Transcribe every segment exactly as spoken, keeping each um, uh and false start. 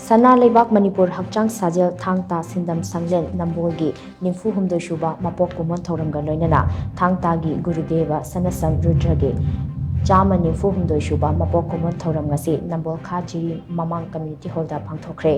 ꯁꯅꯥ ꯂꯩꯕꯥꯛ ꯃꯅꯤꯄꯨꯔ ꯍꯛꯆꯥꯡ ꯁꯥꯖꯦꯜ ꯊꯥꯡ ꯇꯥ ꯁꯤꯟꯗꯝ ꯁꯪꯂꯦꯟ ꯅꯝꯕꯣꯜꯒꯤ ꯅꯤꯐꯨ ꯍꯨꯝꯗꯣꯏ ꯁꯨꯕ ꯃꯄꯣꯛ ꯀꯨꯝꯑꯣꯟ ꯊꯧꯔꯝꯒ ꯂꯣꯏꯅꯅ ꯊꯥꯡ ꯇꯥꯒꯤ ꯒꯨꯔꯨꯗꯦꯕ ꯁꯅꯁꯝ ꯔꯨꯗ꯭ꯔꯒꯤ ꯆꯥꯝꯃ ꯅꯤꯐꯨ ꯍꯨꯝꯗꯣꯏ ꯁꯨꯕ ꯃꯄꯣꯛ ꯀꯨꯝꯑꯣꯟ ꯊꯧꯔꯝ ꯉꯁꯤ ꯅꯝꯕꯣꯜ ꯈꯥ ꯖꯤꯔꯤ ꯃꯃꯥꯡ ꯀꯝꯃ꯭ꯌꯨꯅꯤꯇꯤ ꯍꯣꯜꯗ ꯄꯥꯡꯊꯣꯛꯈ꯭ꯔꯦ꯫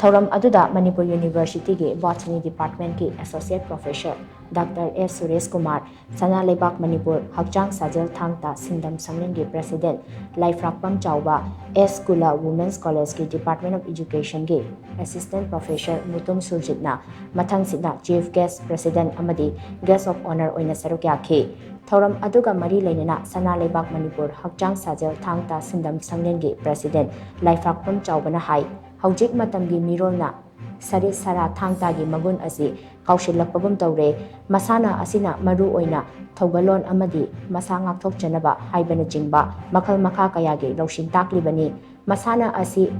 ꯊꯧꯔꯝ ꯑꯗꯨꯗ ꯃꯅꯤꯄꯨꯔ ꯌꯨꯅꯤꯚꯔꯁꯤꯇꯤꯒꯤ ꯕꯣꯇꯅꯤ ꯗꯤꯄꯥꯔꯠꯃꯦꯟꯠꯀꯤ ꯑꯦꯁꯣꯁꯤꯌꯦꯠ ꯄ꯭ꯔꯣꯐꯦꯁꯔ ꯗꯥꯛꯇꯔ ꯑꯦꯁ ꯁꯨꯔꯦꯁ ꯀꯨꯃꯥꯔ, ꯁꯅꯥ ꯂꯩꯕꯥꯛ ꯃꯅꯤꯄꯨꯔ ꯍꯛꯆꯥꯡ ꯁꯥꯖꯦꯜ ꯊꯥꯡ ꯇꯥ ꯁꯤꯟꯗꯝ ꯁꯪꯂꯦꯟꯒꯤ president Laifrakpam Chaoba, S Kula women's ꯀꯣꯂꯦꯖꯀꯤ ꯗꯤꯄꯥꯔꯠꯃꯦꯟꯠ ꯑꯣꯐ ꯏꯖꯨꯀꯦꯁꯟꯒꯤ ꯑꯦꯁꯤꯁ꯭ꯇꯦꯟꯠ ꯄ꯭ꯔꯣꯐꯦꯁꯔ ꯃꯨꯇꯨꯝ ꯁꯨꯔꯖꯤꯠꯅ ꯃꯊꯪꯁꯤꯠꯅ ꯆꯤꯐ ꯒꯦꯁ꯭ꯠ, ꯄ꯭ꯔꯦꯁꯤꯗꯦꯟꯠ ꯑꯃꯗꯤ ꯒꯦꯁ꯭ꯠ ꯑꯣꯐ ꯑꯣꯅꯔ ꯑꯣꯏꯅ ꯁꯔꯨꯛ ꯌꯥꯈꯤ꯫ ꯊꯧꯔꯝ ꯑꯗꯨꯒ ꯃꯔꯤ ꯂꯩꯅꯅ ꯁꯅꯥ ꯂꯩꯕꯥꯛ ꯃꯅꯤꯄꯨꯔ ꯍꯛꯆꯥꯡ ꯁꯥꯖꯦꯜ ꯊꯥꯡ ꯇꯥ ꯁꯤꯟꯗꯝ ꯁꯪꯂꯦꯟꯒꯤ ꯄ꯭ꯔꯦꯁꯤꯗꯦꯟꯠ ꯂꯥꯏꯐ꯭ꯔꯥꯛꯄꯝ ꯆꯥꯎꯕꯅ ꯍꯥꯏ, ꯍꯧꯖꯤꯛ ꯃꯇꯝꯒꯤ ꯃꯤꯔꯣꯜꯅ ꯁꯔꯤꯠ ꯁꯔꯥ ꯊꯥꯡ ꯇꯥꯒꯤ ꯃꯒꯨꯟ ꯑꯁꯤ ꯀꯥꯎꯁꯤꯜꯂꯛꯄꯒꯨꯝ ꯇꯧꯔꯦ꯫ ꯃꯁꯥꯟꯅ ꯑꯁꯤꯅ ꯃꯔꯨ ꯑꯣꯏꯅ ꯊꯧꯒꯜꯂꯣꯟ ꯑꯃꯗꯤ ꯃꯁꯥ ꯉꯥꯛꯊꯣꯛꯆꯅꯕ ꯍꯥꯏꯕꯅꯆꯤꯡꯕ ꯃꯈꯜ ꯃꯈꯥ ꯀꯌꯥꯒꯤ ꯂꯧꯁꯤꯡ ꯇꯥꯛꯂꯤꯕꯅꯤ꯫ ꯃꯁꯥꯟꯅ ꯑꯁꯤ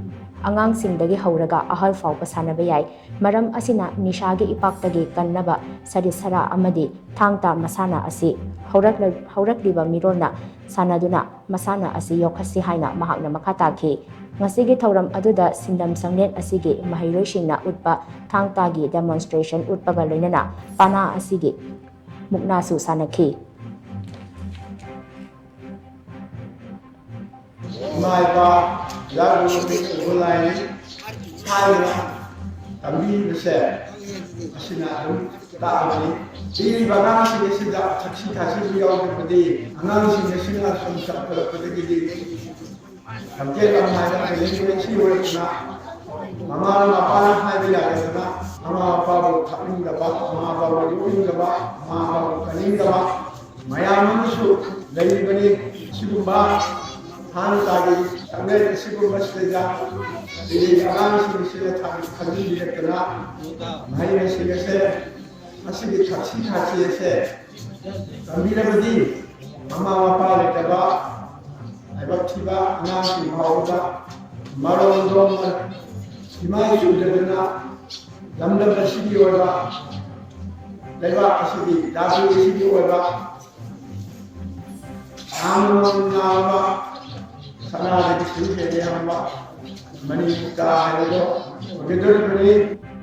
ꯑꯉꯥꯡꯁꯤꯡꯗꯒꯤ ꯍꯧꯔꯒ ꯑꯍꯜ ꯐꯥꯎꯕ ꯁꯥꯟꯅꯕ ꯌꯥꯏ꯫ ꯃꯔꯝ ꯑꯁꯤꯅ ꯅꯤꯁꯥꯒꯤ ꯏꯄꯥꯛꯇꯒꯤ ꯀꯟꯅꯕ ꯁꯔꯤꯠ ꯁꯔꯥ ꯑꯃꯗꯤ ꯊꯥꯡ ꯇꯥ ꯃꯁꯥꯟꯅ ꯑꯁꯤ ꯍꯧꯔꯛꯂ-, ꯍꯧꯔꯛꯂꯤꯕ ꯃꯤꯔꯣꯜꯅ ꯁꯥꯟꯅꯗꯨꯅ ꯃꯁꯥꯟꯅ ꯑꯁꯤ ꯌꯣꯛꯈꯠꯁꯤ ꯍꯥꯏꯅ ꯃꯍꯥꯛꯅ ꯃꯈꯥ ꯇꯥꯈꯤ꯫ ꯉꯁꯤꯒꯤ ꯊꯧꯔꯝ ꯑꯗꯨꯗ ꯁꯤꯟꯗꯝ ꯁꯪꯂꯦꯟ ꯑꯁꯤꯒꯤ ꯃꯍꯩꯔꯣꯏꯁꯤꯡꯅ ꯎꯠꯄ ꯊꯥꯡ ꯇꯥꯒꯤ ꯗꯦꯃꯣꯟꯁꯇ꯭ꯔꯦꯁꯟ ꯎꯠꯄꯒ ꯂꯣꯏꯅꯅ ꯄꯥꯅꯥ ꯑꯁꯤꯒꯤ ꯃꯨꯛꯅꯥꯁꯨ ꯁꯥꯟꯅꯈꯤ꯫ ꯏꯃꯥ ꯏꯄꯥ, ꯑꯣꯖꯥ ꯒꯨꯔꯨ ꯅꯨꯃꯤꯠ ꯈꯨꯕꯨ ꯂꯥꯏꯅꯤ꯫ ꯊꯥꯏꯅ ꯇꯝꯕꯤꯔꯤꯕꯁꯦ ꯑꯁꯤꯅ ꯑꯗꯨꯝ ꯇꯥꯛꯑꯕꯅꯤ꯫ ꯄꯤꯔꯤꯕ ꯑꯉꯥꯡꯁꯤꯡ ꯑꯁꯤꯗ ꯊꯛꯁꯤ ꯈꯥꯁꯤꯕꯨ ꯌꯥꯎꯗ꯭ꯔꯕꯗꯤ, ꯑꯉꯥꯡꯁꯤꯡ ꯑꯁꯤꯅ ꯁꯨꯝ ꯆꯥꯎꯈꯠꯂꯛꯄꯗꯒꯤꯗꯤ ꯂꯝꯖꯦꯜ ꯂꯝꯍꯥꯏꯗ ꯗꯤꯂꯤꯀ꯭ꯋꯦꯟꯁꯤ ꯑꯣꯏꯔꯛꯇꯨꯅ ꯃꯃꯥ ꯃꯄꯥꯅ ꯍꯥꯏꯕ ꯌꯥꯗꯗꯅ ꯃꯃꯥ ꯃꯄꯥꯕꯨ ꯊꯥꯛꯅꯤꯡꯗꯕ, ꯃꯃꯥ ꯃꯄꯥꯕꯨ ꯌꯣꯛꯅꯤꯡꯗꯕ, ꯃꯃꯥ ꯃꯄꯥꯕꯨ ꯀꯟꯅꯤꯡꯗꯕ ꯃꯌꯥꯝ ꯑꯃꯁꯨ ꯂꯩꯔꯤꯕꯅꯤ꯫ ꯑꯁꯤꯒꯨꯝꯕ ꯊꯥꯡ ꯇꯥꯒꯤ ꯆꯥꯡꯂꯦꯟ ꯑꯁꯤꯒꯨꯝꯕꯁꯤꯗꯩꯗ ꯑꯩꯈꯣꯏꯒꯤ ꯑꯉꯥꯡꯁꯤꯡꯁꯤꯗ ꯊꯥꯡ ꯈꯟꯕꯤꯔꯛꯇꯅ ꯃꯍꯩ ꯃꯁꯤꯡ ꯑꯁꯦ, ꯃꯁꯤꯒꯤ ꯊꯛꯁꯤ ꯈꯥꯁꯤ ꯑꯁꯦ ꯇꯝꯕꯤꯔꯕꯗꯤ ꯃꯃꯥ ꯃꯄꯥ ꯂꯩꯇꯕ ꯂꯥꯏꯕꯛ ꯊꯤꯕ ꯑꯉꯥꯡꯁꯤꯡ ꯐꯥꯎꯕꯗ ꯃꯔꯣꯝꯗꯣꯝ ꯏꯃꯥ ꯏꯆꯨꯗꯗꯅ ꯂꯝꯗꯝ ꯑꯁꯤꯒꯤ ꯑꯣꯏꯕ, ꯂꯩꯕꯥꯛ ꯑꯁꯤꯒꯤ, ꯖꯥꯇꯤ ꯑꯁꯤꯒꯤ ꯑꯣꯏꯕ ꯌꯥꯝꯅ ꯃꯃꯜ ꯇꯥꯕ ꯁꯅꯥꯗꯒꯤ ꯁꯤꯟꯊꯦꯡ ꯌꯥꯝꯕ ꯃꯅꯤ ꯆꯥ ꯍꯥꯏꯕꯗꯣ ꯑꯣꯏꯒꯗꯧꯔꯤꯕꯅꯤ꯫